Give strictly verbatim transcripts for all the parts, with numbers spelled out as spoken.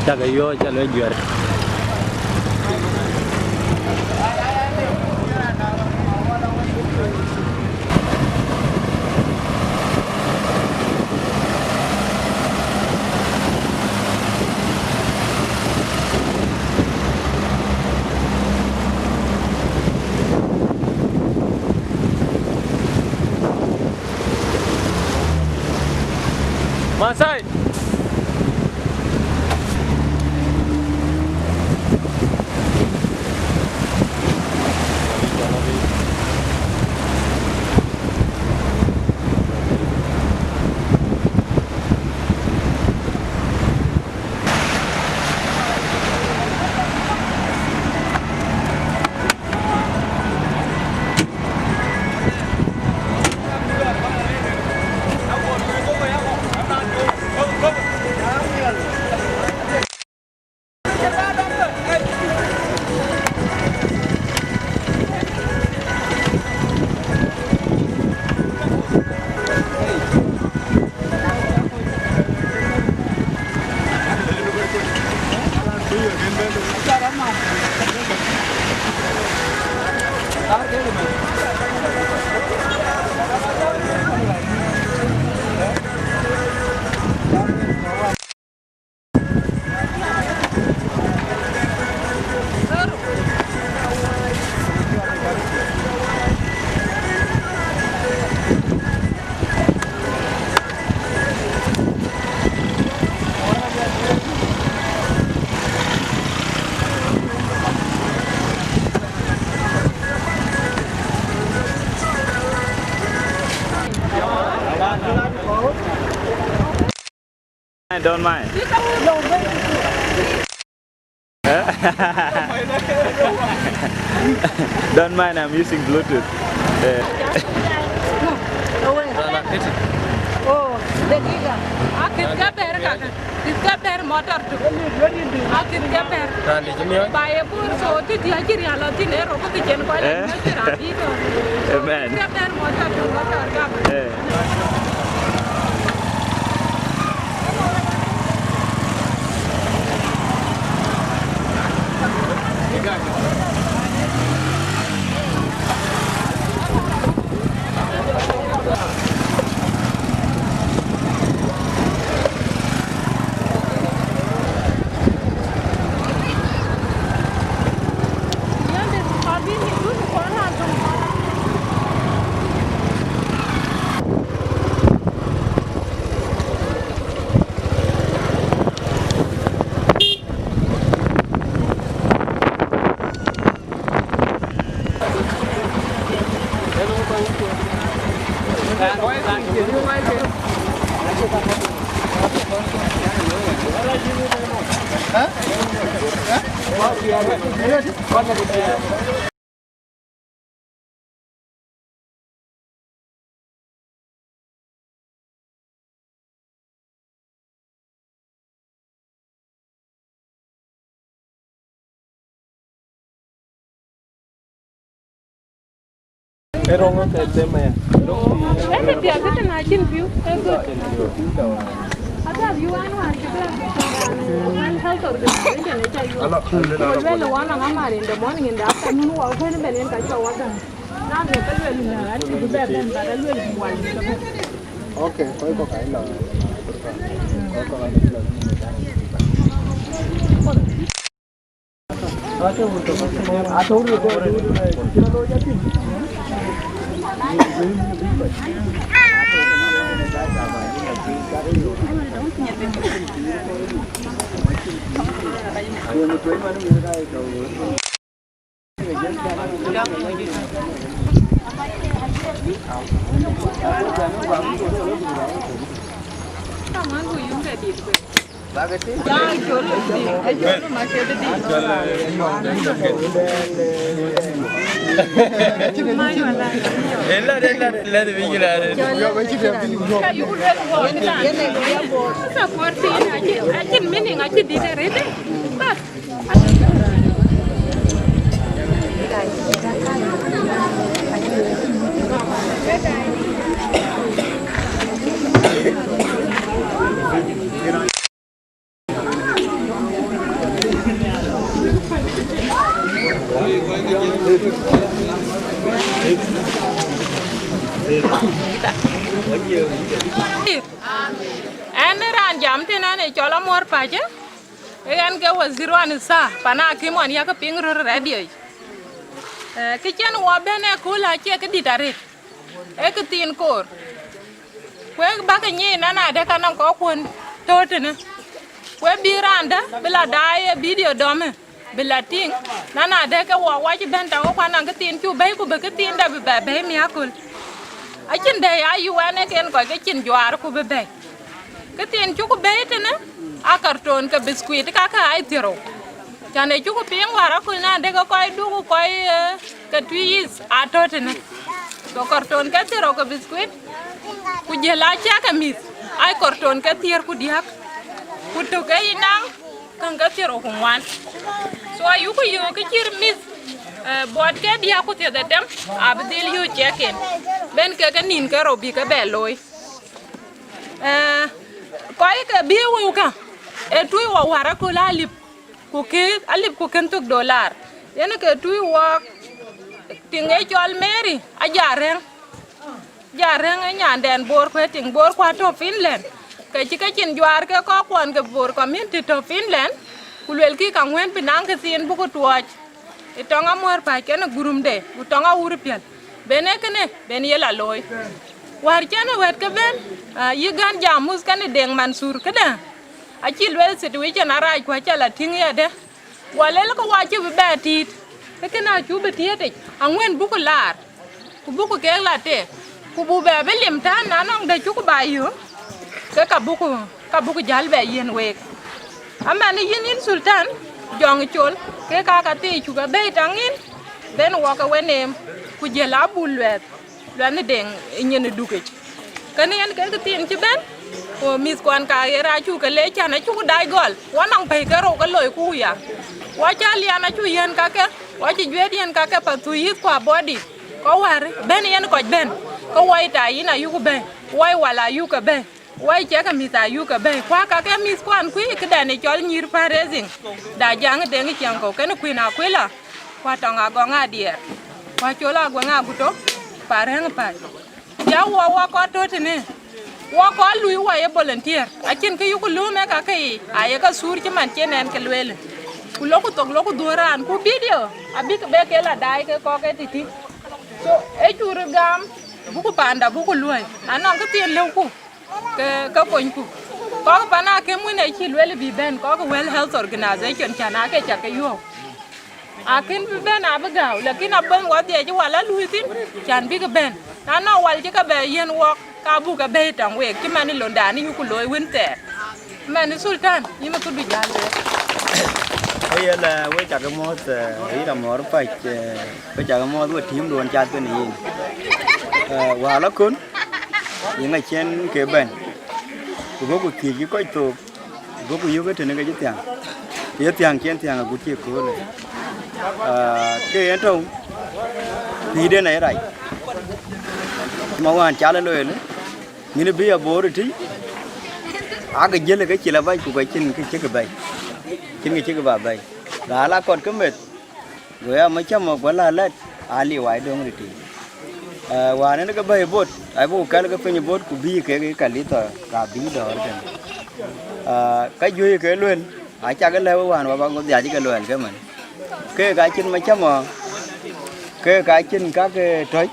Cak yɔ̈ɔ̈c, ca luel juɛ̈r. Masai! Don't mind. Don't mind, I'm using Bluetooth. Eh. Oh, dagiga. Akit ka ber kaka. Kit ka ber motor tu. Akit ka ber. Raan de cï miɔɔc. Ba ye bur so ti dia cï rial la tin ero ko ti jen ko. Eh. Amen. Kit ka ber motor tu, motor ka. Eh. Ë röŋ ke them aya. Ënë piɛth, kënë acïn pïu, ë good. Ata pïu an wään cï bɛ̈n, World Health Organization ë cä yuɔ̈p. Ku lueel ë wan aŋamar in the morning, in the afternoon, wa bɛ̈n bɛ̈n yen ka cua wa gäm. Na ke ke lueel, an cï bï bɛ̈n bɛ̈n, but alueel wal. Okay, kɔc kɔ̈k ka lɔ. Kɔc kɔ̈k ka lɔ. Support thïn, acïn, acïn meaning, acïn dït arëët. Bas. Ɛn ë raan jam tënë ɛn ë cɔl Amuɔ̈r Päc, ë ɣɛn ke wazir wan ë thaa pan akïm wan yakë piŋ röt radio yic. Eh, kë cïn wɔ bɛ̈n ë kööl acie këdït arëët, ee këthiin koor. Ku ee bäk nyic nɔn adë ka nɔŋ kɔckuɔn tɔ̈ tënë. Ku ee bï raan dɛ̈ bï la daai ë video dɔmë, bï la tïŋ, nɔn adë ke wɔ wac bɛ̈n tɔ̈ wɔ kuan nɔŋ këthiin cuk bɛ̈i, ku bï këthiin dɛ̈ bï bɛ bɛ̈i miäköl. Acïn dɛ̈ ya yï wɛn ë ken kɔc ke cïn juaar ku bï bɛ̈i. Këthiin cuk bɛ̈i tënë, aa karton ke biscuit kakë aa thiërou. Cän ë cuk piŋ wäär aköl nɔn adë ke kɔc duk ku kɔc, eh, ke Twic East aa tɔ̈ tënë. Go karton ke thiërou ke biscuit, ku jël aa cäk ke mïth, aa karton ke thiër ku diäk, ku tök ke yï naŋ käŋ ke thiërou ku ŋuan. So ayuku yöök kë cït mïth, eh, buɔt ke diäk ku thiërdhetem, abï dhil yöök cɛk en, ben ke ke nïn ke rou bï ke bɛ looi. Eh, kɔc ke bï wëu kä, ë Twic wɔ wäär aköl alip ku kë, alip ku kën thök dolar. Yen ke Twic wɔɔk, tiŋ ë cɔl Mary, aja rɛ̈ŋ. Ja rɛ̈ŋ ë nyandɛn Bor, ku ë tiŋ Bor ku atɔ̈ Finland. Ke cï ke cïn juaar ke kɔckuɔn ke Bor community tɔ̈ Finland, ku luelkï ka ŋuɛ̈n bï naŋ këthiin buku tuɔɔc ë tɔŋ Amuɔ̈r Päc kenë gurumde, ku tɔŋ Awur Piɛl. Ben ee kënë, ben ye la looi. Wäär cïn ë wɛ̈t ke bɛ̈n, ah, yï gän jam muth kenë Deŋ Mansur këdë, acï lueel situation arac ku acä la tïŋ yadë. Wɔ lel ke wɔ cï bï bɛ tiit, ke kënë acuk bï tiëëtic, aŋuɛ̈n buku laar, ku buku keek la tëë, ku buk bɛ bï lim tään na nɔŋ dɛ̈ cuk ba yök, ke ka buku, ka buku jäl bɛ yiɛ̈n week. Aman yïn, yïn Sultan Jɔŋ Col, ke ka ka thii cuk abɛ̈i taŋ yïn, ben wɔ ke we neem, ku jël abul luɛth. Luɛnh Deŋ ë nyin ë dukic. Kënë yen ke këthiin cï bɛ̈n, ku mïthkuɔn ka ɣer acuk ke leec, cän acuk dac gɔl, wɔ nɔŋ pɛ̈i ke rou ke loiku ya. Wɔ cä lian acuk yiɛ̈n kakë, wɔ cï juëët yiɛ̈n kakë Pathuyith ku Abɔ̈dït, ke wäär bɛ̈n yen kɔc bɛ̈n, ke wɔ ë ta yïn ayuku bɛ̈i, wɔ ë wal ayuku bɛ̈i. Wai cɛk ke mïth ayuku bɛ̈i, ku aa kakë mïthkuan kuï këdɛn ë cɔl nyïïr fundraising, da Jaŋ Deŋ Ciɛŋkɔ̈u kenë Kuïn Akuila, ku Atɔŋ Agɔŋ Adiɛɛr, ku Acol Aguɛŋ Aguto, ku Arɛ̈ŋ Päc. Ya wɔ, wɔ kɔc tɔ̈ tënë, wɔ kɔc lui wɔ ye volunteer, acïn kë yuku lööm ë kakë yiic, aye ke thuur cï man cïn ɛn ke lueel. Ku loku thok, loku dhuöör raan, ku video abïk be ke la daai ke kɔ̈k ë tïtï. So, ë cuk röt gam, buku panda, buku luɔ̈i, na nɔŋ këthiin lëuku, ke, ke konyku. Kɔc pan akïm wën ë cï lueel bï bɛ̈n, kɔc World Health Organization, cän ake cä ke yuɔ̈ɔ̈k. Akën bï bɛ̈n abï gääu, lakin abɛ̈n wɔ dhiɛc wala luui thïn, cän bïk bɛ̈n. Na nɔŋ wal cï ke bɛ yiɛ̈n wɔk, ka buk ke bɛ̈i tɔŋ week, cï man ë londan ë yuku looi wën thɛɛr. Man ë Sultan, yïn ë këdu jäl lueel. Ee yen, eh, we cak muɔ̈th, eh, yïn Amɔ̈r Päc, eh, we cak muɔ̈th we team duɔ̈n cath kenë yïn. Eh, wäär la kön, yïn acïn ke bɛ̈n. Ku bɔ̈ku thiëëc kɔc thok, ku bɔ̈ku yök ë tënë ke cï thiäŋ. Ye thiäŋ cïn thiäŋ agut cï köölë. Ah, ke yen tɔ̈u, pïïrden aye rac. Cï ma wään cal ë lueel, mïn bï abor ë tïc, aake jël ke cil abac, ku ke cïn kë cïk bɛ̈i, cïn kë cïk ba bɛ̈i. Raan la kɔt ke meth, go ya macam mɔ̈k, go la lɛt, aliu ai döŋ riti. Eh, wään en ke bɛ̈i bot, ai buk kɛl ke piny bot, ku bïï kek ë Kalitha, ka bïï dɔ̈ɔ̈r tën. Ah, ka juëc ke lueel, acak lɛ̈k wään, wa ba go dhiac ke luɛɛl ke mën. Keek acïn macam mɔ̈k, keek acïn kak, eh, tɔ̈c.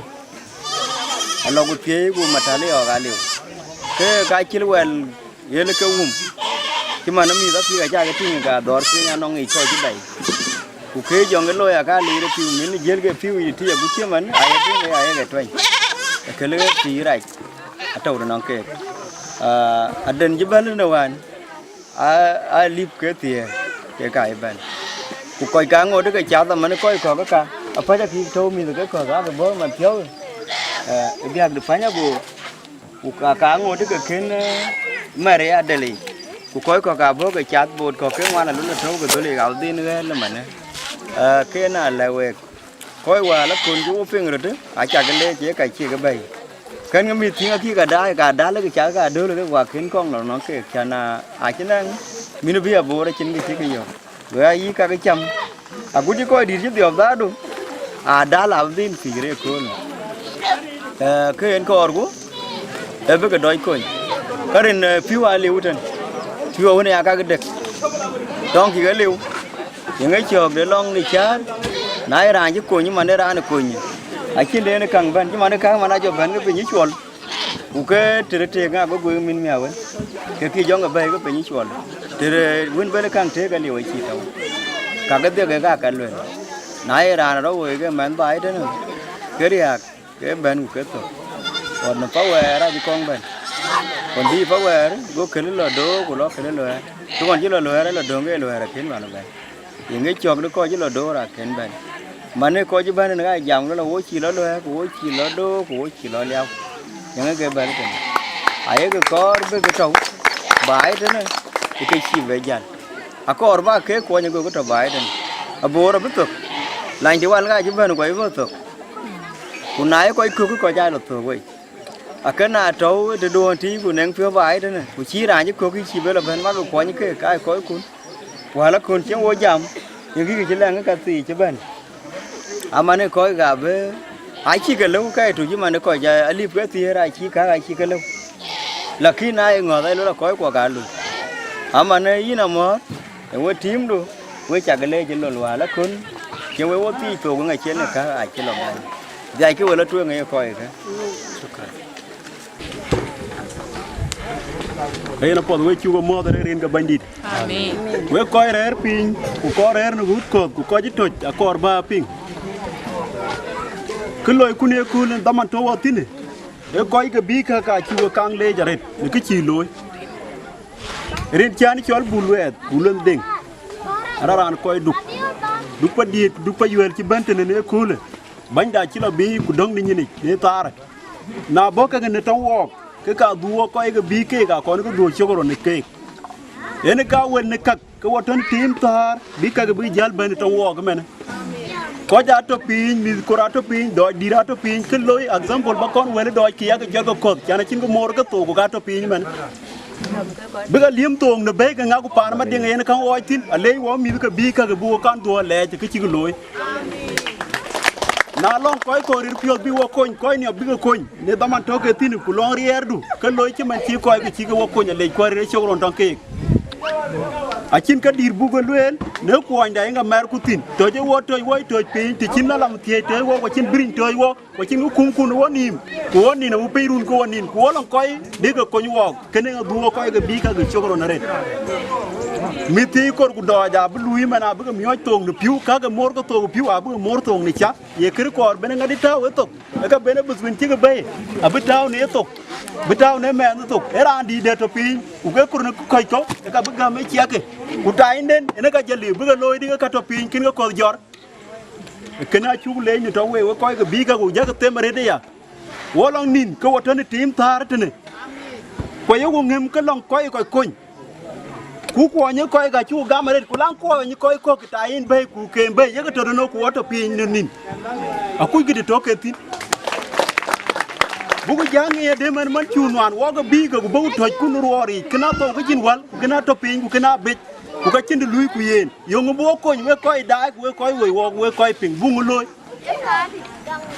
Lɔ ku thiëëi ku matäl ë ɣɔ̈k aliu. Ke ka cïl wɛl yel ke wum. Cï man mïth athïk acä ke tïŋ ka dhɔ̈ɔ̈r piny anɔŋ yic kɔc cï bɛ̈i. Ku ke jɔŋ ke looi aka liir ë pïu, min jiël ke pïu yic tïc agut cï man, aye tïŋ ke aye ke tuɛny. Ë këlë pïïr rac atɔ̈u tënɔŋ keek. Ah, aden cï bɛ̈n tënë wään, a, a lip ke thiëër ke ka ëbɛ̈n. Ku kɔc ka ŋot ke cath aman kɔc kɔ̈k ë ka, apäc akï tɔ̈u mïth ke kɔ̈k, ake bɔ̈ man thiɔ̈u, eh, ë biäk de pany ago, ku ka, ka ŋot ke kën, eh, mɛr ë adelic. Ku kɔc kɔ̈k abɔ̈ ke cath bot kɔ̈k ke ŋuan alun ë tɔ̈u ke dhöl ë ɣap dhïn ɣɛɛr lë manë. Eh, ke na lɛ̈k wek. Kɔc wäär la kön cï wo piŋ röt, acak leec ye ka cïk bɛ̈i. Kɛn ke mïth tïŋ akï ka daai, ka dal ke cak ka döl ke, ku akën kɔŋ lɔ nɔŋ keek, cän acï nɛŋ mïn bï aboor acïn kë cï ke yök. Go ya yï kakë cam, agut cï kɔc dït cï dhiɔp dhaardu, a dal abï dhil pïïr ëköölë. Eh, ke en kɔɔrku, ee bï ke dɔc kony. Ka rin, eh, pïu aliu tën, pïu awën aya kakë dek, tɔŋ kï ke liu. Yeŋö cɔ̈ɔ̈k de lɔŋ de cäär, na ye raan cï kony, man de raan ë kony, acïn de en ë käŋ bɛ̈n, cï man de käŋ man acɔ bɛ̈n ke piny ë cuɔl, ku ke tëde teek ŋa bï guëëŋ min miäk wën, ke kï jɔŋ ke bɛ̈i ke piny ë cuɔl, tëde wën bɛ̈n ë käŋ teek aliu acï tɔ̈u, kakë dhiëk ke ka ka luel. Na ye raan rɔt woi ke mɛnh baai tënë, ke riääk. Ke bɛ̈n ku ke thök. Ɣɔn në pawɛɛr acï kɔŋ bɛ̈n. Ɣɔn bï pawɛɛr, go këlë lɔ dook, ku lɔ këlë luɛɛr. Të ɣɔn cï lɔ luɛɛr, lɔ döŋ ke luɛɛr akën man bɛ̈n. Yeŋö cɔ̈k de kɔc cï lɔ door akën bɛ̈n. Man ë kɔc cï bɛ̈n ënë ka jam, lɔ, lɔ wo cï lɔ luɛɛr, ku wo cï lɔ dook, ku wo cï lɔ liau. Yeŋö ke bɛ̈n tënë. Ayek kɔɔr bï ke tɔ̈u, baai tënë, ë ke cï bɛ jäl. Akɔɔr ba ke kuɔny, go ke tɔ baai tënë. Aboor abï thök. Lany de wal ka cï bɛ̈n, ku abï thök. Ku na ye kɔc kök, kɔc aa lɔ thök wei. Akën a tɔ̈u ë tëduön tïï, ku nɛŋ piɔ̈u baai tënë, ku cï raan cï kök cï bɛ lɔ bɛ̈n, makï kuɔny ke, ka ye kɔckun. Wäl akön cïn wo jam, ye kï cï lɛŋ ë ka thii cï bɛ̈n. Aman ë kɔc ka bï, acï ke lëu ka ye tuc, man ë kɔc a, alip ke thiëër acï ka, acï ke lëu. Lakin na ye ŋɔ̈th, aye lɔ la kɔc kuɔ ka lui. Aman ë yïn amɔ̈ɔ̈r, ë we tiimdu, we cak leec ë lol wäl akön, cïn we wo thiic thok, ŋa cïn ë ka acï lɔ bɛ̈n. Dhiackï we lɔ tueŋ ë kɔckë. Shukran. Ee yen apuɔth, we cuk ë muɔ̈th ë rin ke Bɛ̈nydït. Amen. Wek kɔc rɛ̈ɛ̈r piny, ku kɔc rɛ̈ɛ̈r në ɣööt kɔ̈th, ku kɔc ë tɔ̈c, akɔɔr bä piŋ. Kë loikun ë kööl ë dhaman tɔ̈u wɔ thïnë, ee kɔc ke bïï käk ka cï we kaŋ leec arëët në kë cïï looi. Rin cän cɔl Bul Luɛɛth, Bul Luɛɛth Deŋ, arä raan kɔc Duk, Duk Padiët, Duk Payuɛɛl cï bɛ̈n tënë në ëköölë, bänyda cï lɔ biic ku döŋ në nyinic në thaarë. Na bɔ̈ kek në tɔŋ wɔɔk, ke ka dhuɔɔk kɔc ke bïï keek akɔn ke dhuɔɔk cök rɔt në keek. Yen ka wën në käk, ke wɔ tɔ̈ në tiim thäär, bï käk bï jäl bɛ̈n tɔŋ wɔɔk ëmɛnë. Kɔc aa tɔ piny, mïth kor aa tɔ piny, dɔɔc dït aa tɔ piny, kë loi example bä kɔn wël dɔɔc kë yak jɔt ke kɔ̈th, can acïn ke moor ke thok ku ka tɔ piny ëmɛnë. Bï ke liëm thook në bɛ̈i ke ŋak ku paan Madiŋ yen käŋ ɣɔɔc thïn, alei wɔ mïth ke bïï käk bï wɔ kan dhuɔɔk lɛɛc kë cïk looi. Na lɔŋ kɔc kɔ̈k ril piɔ̈th bï wɔ kony, kɔc niɔp bï ke kony, në dhaman tɔ̈ ke thïn, ku lɔŋ riɛɛrdu, ke loi cï man cï kɔc ke cï ke wɔ kony alec kuɔ̈r ril cök rɔn tɔŋ keek. Acïn kë dït buk ke lueel, në kuɔɔnyda yen ke mɛɛrku thïn, tɔ̈c ë wɔ tɔ̈c wɔ tɔ̈c piny, të cïn alam thiëëc tɔ̈c wɔ, ku acïn bïriny tɔ̈c wɔ, ku acïn kë kumkun ë wɔ nïïm, ku wɔ nïn abï piny run ke wɔ nïn, ku wɔ lɔŋ kɔc bï ke kony wɔɔk, kënë adhuɔɔk kɔc ke bïï käk cök rɔn arëët. Mïth thiëi kor ku dɔɔc abï luui man abï ke miɔɔc thook në pïu, käk ke moor ke thook ë pïu abï ke moor thook në cak, ye kërë kɔɔr ben ŋadï tääu ë thok, ë ka ben ë bï thuën cï ke bɛ̈i, abï tääu në ë thok, bï tääu në mɛɛn ë thok, ë raan dïït dɛ tɔ piny, ku ke kur në kɔc kɔ̈u, ë ka bï gäm ë ciɛkë, ku tayinden, ënë ka jɔ liu, bï ke looi dï ke ka tɔ piny, kën ke kɔ̈th jɔr. Kënë acuk leec në tɔ̈ wei, wek kɔc ke bïï käk ku jäk them arëët aya. Wɔ lɔŋ nïn ke wɔ tɔ̈ në tiim thäär tënë. Ku ayeku ŋëm ke lɔŋ kɔc kɔc kony. Ku kuɔny ë kɔc ka cuk gam arëët, ku laŋ kuɔny ë kɔc kɔ̈k ta yen bɛ̈i ku kem bɛ̈i, yek tɔ̈ tënou ku wɔ tɔ̈ piny në nïn. Akuckï të tɔ̈ ke thïn. Buk jäŋ ë dëmën man cu nuan wɔk ë bïï ke ku buk tɔ̈c kun ruɔɔr yiic, kënë athou ke cïn wäl, ku kënë atɔ̈ piny, ku kënë abec. Ku ka cïn të luui ku yen, yöŋ bï wɔ kony wek kɔc daai, ku wek kɔc woi wɔɔk, wek kɔc piŋ, buk ŋö looi?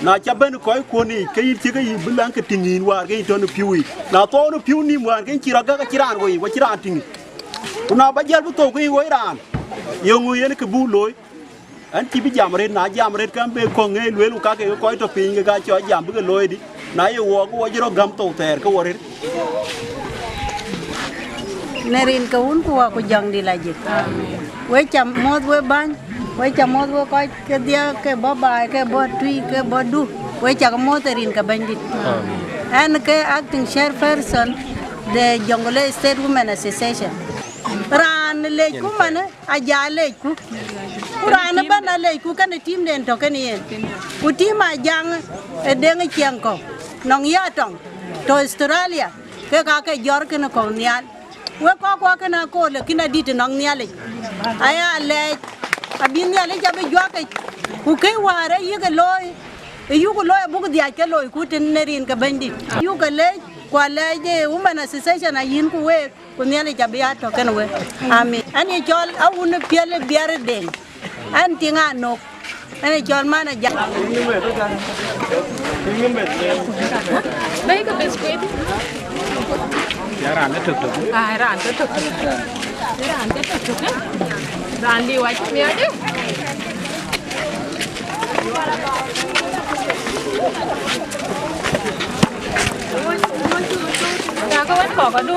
Na ca bɛ̈n kɔc kuön yiic, ke yïn cï ke yï bï läŋ ke tïŋ yïn wäär ke yïn tɔ̈ në pïu yic. Na thɔɔu në pïu nïïm wäär ke yïn cï rɔt gäk acï raan woi, ku acï raan tïŋ. Ku na ba jäl bï thou ke yï woi raan, yöŋ yen kë buk looi? Ɣɛn cï bï jam arëët, na jam arëët, ke ɣɛn be kɔ̈ŋ ŋeec lueel, ku ka ke kɔc tɔ̈ piny ke ka cɔɔc jam bï ke looi dï? Na ye wɔɔk, wɔ cï rɔt gäm thou thɛɛr ke wɔ rëër. Në rin ke Wun ku Wä ku Jɔŋdït Lajik. We ca muɔ̈th we bäny, we ca muɔ̈th we kɔc kedhie ke bɔ̈ baai, ke bɔ̈ tui, ke bɔ̈ du. We ca ke muɔ̈th ë rin ke Bɛ̈nydït. Ɣɛn ke acting chairperson the Jonglei State Women Association. Raan lecku manë, Ajaŋ lecku. Ku raan ëbɛ̈n alecku kënë team den tɔ̈ kënë yen. Ku team Ajaŋ ë Deŋ Ciɛŋ kɔ̈u, nɔŋ ya tɔŋ, tɔ̈ Australia, kek aake jɔr kënë kɔ̈u nhial. Wek kɔckuɔ kënë akool, lakin adït ë nɔŋ Nhialic. Aya lɛɛc, abï Nhialic abï juäk yic. Ku kë wäär ë yïk looi, ë yuk looi abuk dhiac ke loiku tën në rin ke Bɛ̈nydït. Yuk ke leec, ku alɛɛc de Women Association ayïn ku week. Ku Nhialic abï ya tɔ̈ kënë we. Amin. Ɣɛn ye cɔl Awun Piɛl Biɛr Deŋ. Ɣɛn tiŋ Anök. Ɣɛn ye cɔl man Ajaŋ. Bɛ̈i ke biscuit. Ya raan ke tök tök. Ah, raan ke tök tök. Raan ke tök tök, eh? Raan liu acï miɔɔc, eh? Ka ke wën kɔ̈k adu.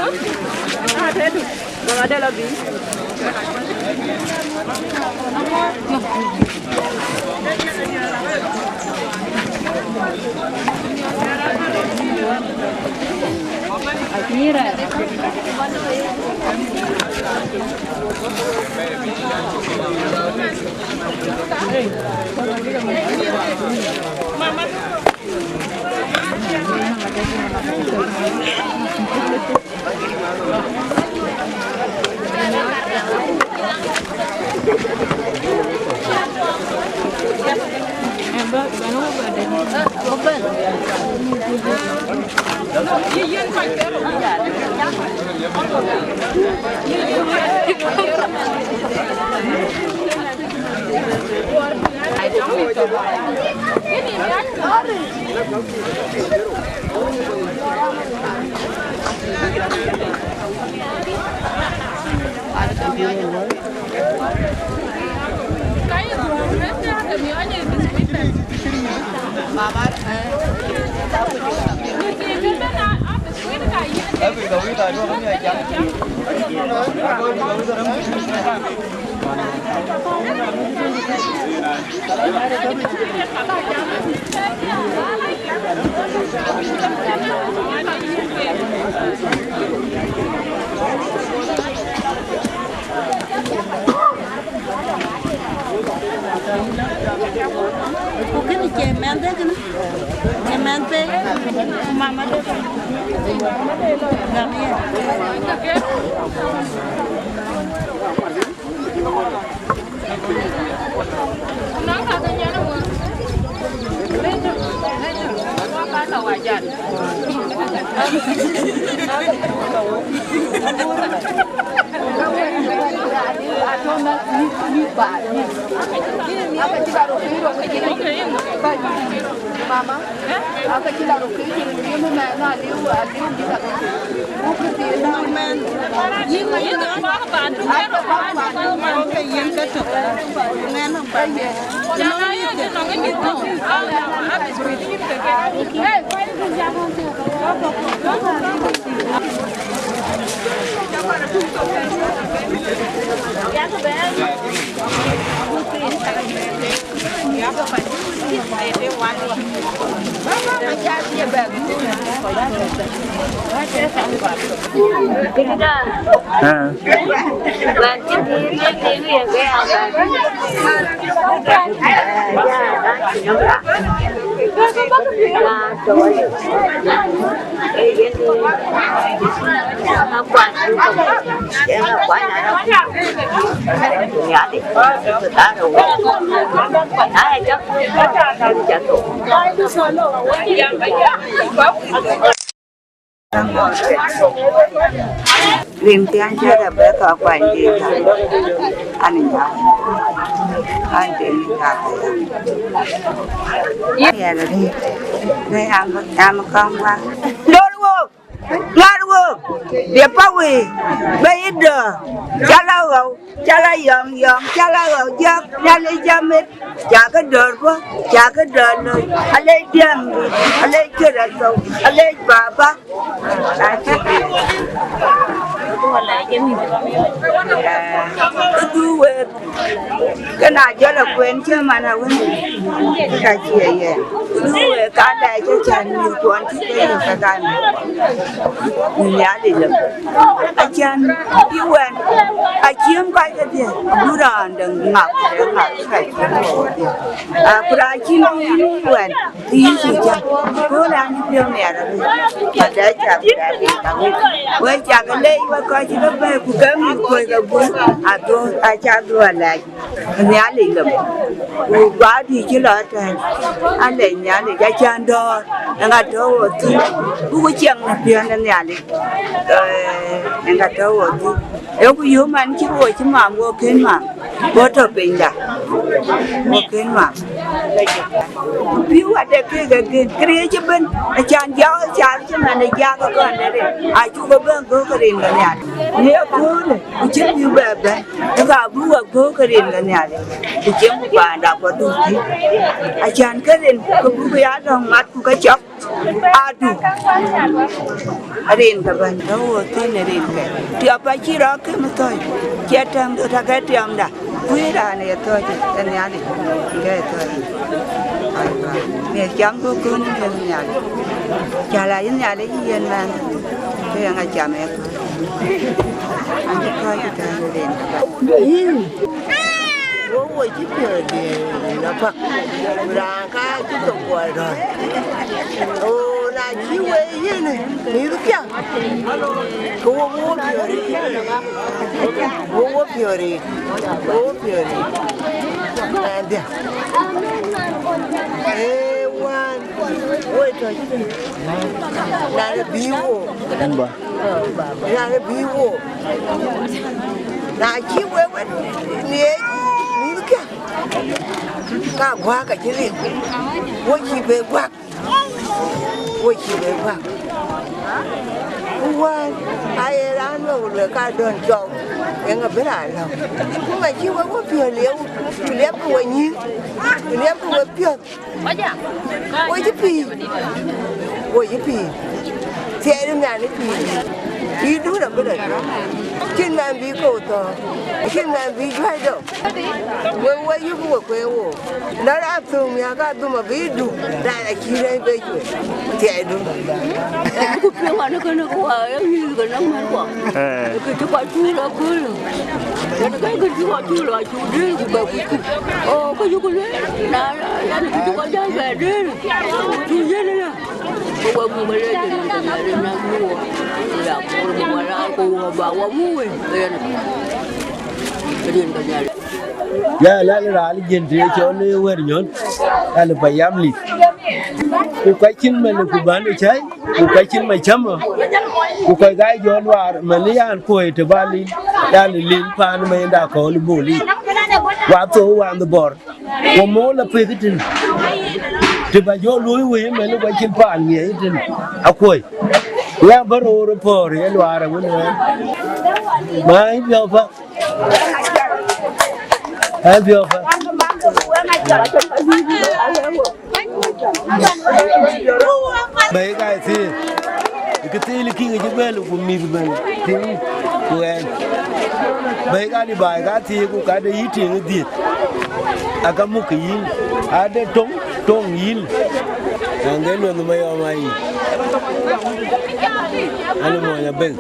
Ku kënë cie mɛnhde kënë, cie mɛnhde, ku mamade. Gam ye. Mama. Rin thian cï Rebeka kuany dïït, an nya, an dïït nya. Yɛn rin, rin am, am kaŋ wa. Lor wo. Ŋar wok, de pa wei, be yï dɔ̈ɔ̈r, cä la ɣɔu, cä la yɔŋ yɔŋ, cä la ɣɔu jɔk, Nhialic jam mit, cä ke dɔ̈ɔ̈r bɔ̈, cä ke dɔ̈ɔ̈r loi, alec diɛŋdu, alec Kërtho, alec Baba. Këdu wek, ke na jɔl a kuen cï man awën, ka cie yen. Këdu wek ka dai cï cän mïth kuɔn cï ke yök ke kan. Nhialic lëm. Acän bï wɛn, acïm kɔc kedhie, abï raan däŋ ŋak, ŋak ka cïm kedhie. Ku raan cïn bï yïn wɛn, Yecu jam, ku raan piɔ̈u miɛt arëët, adɛ cak dɛ piny ka wek. Wek cak lec wek kɔc cï ke bɛ̈ɛ̈i, ku ke mïth kuöc ke guöl, aduö, acak duö alɛc. Nhialic lëm. Ku guaardï cï lɔ tɛ̈ɛ̈n, alɛc Nhialic, acän dɔ̈ɔ̈r, eŋa tɔ̈u ɣo thïn, buk ciɛŋ në piɔ̈n de Nhialic, eŋa tɔ̈u ɣo thïn. Ee ku yöök man cï wo cï mam, wo kën mam, wo tɔ pinyda, wo kën mam. Pïu ade kek e gen, këriëëc ëbën, acan diäk cath cï man ë jak ë kɔn de rin, acuk ë bɛ̈n göök rin ke nhial. Në ëköölë, ku cï pïu bɛ bɛ̈n, ë ka bï wek göök rin ke nhial, ku cieŋ ku paanda ku aduk thïn. Acan ke rin, ke buk ya dɔ̈ŋ mat ku ke cɔk. Adu. Rin ke bɛ̈n tɔ̈u wo thïn ë rin ke. Tiɔp acï rɔt kë më thɔ̈c. Cie tɛ̈m dhot akë tiɔmda. Kuï raan ye thɔ̈c ë Nhialic. Ke ye thɔ̈c. Aiwa. Miëth cam bï köön ë Nhialic. Cä la yï Nhialic yen mɛn. Ke yen acam ë köön. An cï thɔ̈c ë tɛ̈n ë rin ke bɛ̈n. Wo wo cï piɔ̈ɔ̈th de na pak, ku raan ka cï thok guɔ rɔ̈ɔ̈r. O, na cï we yiën mïthkiɛ̈, ke wo wo piɔ̈ɔ̈th, wo wo piɔ̈ɔ̈th, wo wo piɔ̈ɔ̈th. Ɛn dhiɛ. Ee, wään, wo tɔ̈c. Na le bï wo. Raan ë bï wo, na cï wek we ŋiɛc mïthkiɛ̈, ka guäk acï lim, wo cï be guäk, wo cï be guäk. Ku wään aye raan lɔ le ka dɔ̈n cɔu, eeŋa bï raan lɔ̈k? Ku ma cï wek we piɔ̈ɔ̈th liep, ku liɛpkï we nyïïn, ku liɛpkï we piɔ̈ɔ̈th. Wo cï pïïr, wo cï pïïr, thiɛɛi Nhialic pïïr. Pïïrdu abï rɔt döŋ. Cïn mɛn bï kɔ̈u thɔ̈ɔ̈k, cïn mɛn bï juäi dɔm. Wek we yïk we kueer wo. Na raan thöŋ miäk ka dhum abï duk, raan acï rɛ̈c be cuet. Thiɛɛidu. Ku piŋ wan kënë ku wa ye mïth ke nɔm mɛ̈n kuɔ. Kë cï kɔc tuur akööl. Yen ke kë cï kɔc tuur acuk dëër ku bɛ kuc. O, kë cï ku lueel, na, na, na, kë cï kɔc jäl bɛ dëër, ku yen ëlä, ke we muk ëlë, ke rin ke Nhialic na muk wo, ku ya kuɔɔr muk wa raan, ku wo ba wa muk wei, ke yen, ke rin ke Nhialic. Ya, lɛ̈k raan jën të cɔl ë wër nyɔn, alë payam lith. Ku ka cïn mɛn ku bän ë cäi, ku ka cïn macämä, ku kɔc ka jɔ luaar, mɛn yan kuöi të ba lil, yan lil paan mɛn da kɔɔl bol yic. Wa thou wan dhë bɔr. Wo mɔ̈u la pek tën. Të ba jɔ luöi wei ëmën ku acïn paan ŋiɛc tën. Akuɔ̈i. Ku ya bä roor ë pɔ̈ɔ̈r ye luaar awën wɛ̈ɛ̈r. Ma yï piɔ̈u päk. Yï piɔ̈u päk. Bɛ̈i ka thiëëk, kë thiil kï ke cï bɛ̈n ku mïth bɛ̈n tïŋ ku ɣɛn. Bɛ̈i ka dï baai ka thiëëk ku ka de yï tïŋ ë dhiëth, aka muk ke yïn, ade töŋ, töŋ yïn. Ɛn de lueth mayɔm ayï. Ɛn mɔny abël.